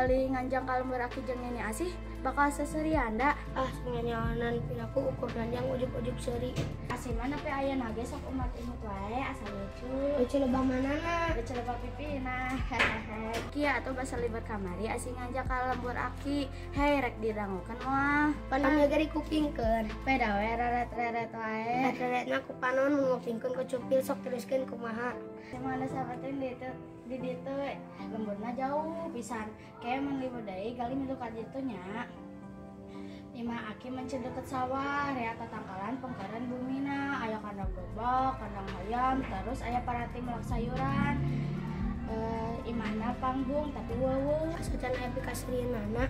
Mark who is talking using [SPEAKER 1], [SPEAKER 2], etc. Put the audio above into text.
[SPEAKER 1] Gali nganjang ka lembur aki jeung Nini Asih bakal seserian da.
[SPEAKER 2] Ah, nyanyanan piraku ukur nganjang ujug-ujug seuri.
[SPEAKER 1] Asih mah nepi ayeuna ge sok umat-imut wae asa lucu.
[SPEAKER 2] Lucu lebah manana?
[SPEAKER 1] Lucu lebah pipina. Hehehe. Kieu atuh basa libur kamari Asih nganjang ka lembur aki. Hei, rek didangukeun moal?
[SPEAKER 2] Panon ge dikupingkeun.
[SPEAKER 1] Peda we reret-reret wae.
[SPEAKER 2] Reret-reretna ku panon mun ngupingkeun ku cupil, sok teruskeun kumaha.
[SPEAKER 1] Mana sahabatnya di ditu, di ditu lemburna jauh pisan. Kayak mun libur deui gali milu ka ditu nya. Imah aki mencen deket sawah, rea tatangkalan pengkaran bumina, aya kandang domba, kandang hayam, terus aya paranti melak sayuran. Imahna panggung tapi weuweuh.
[SPEAKER 2] Asa can aya pikaseurieunana.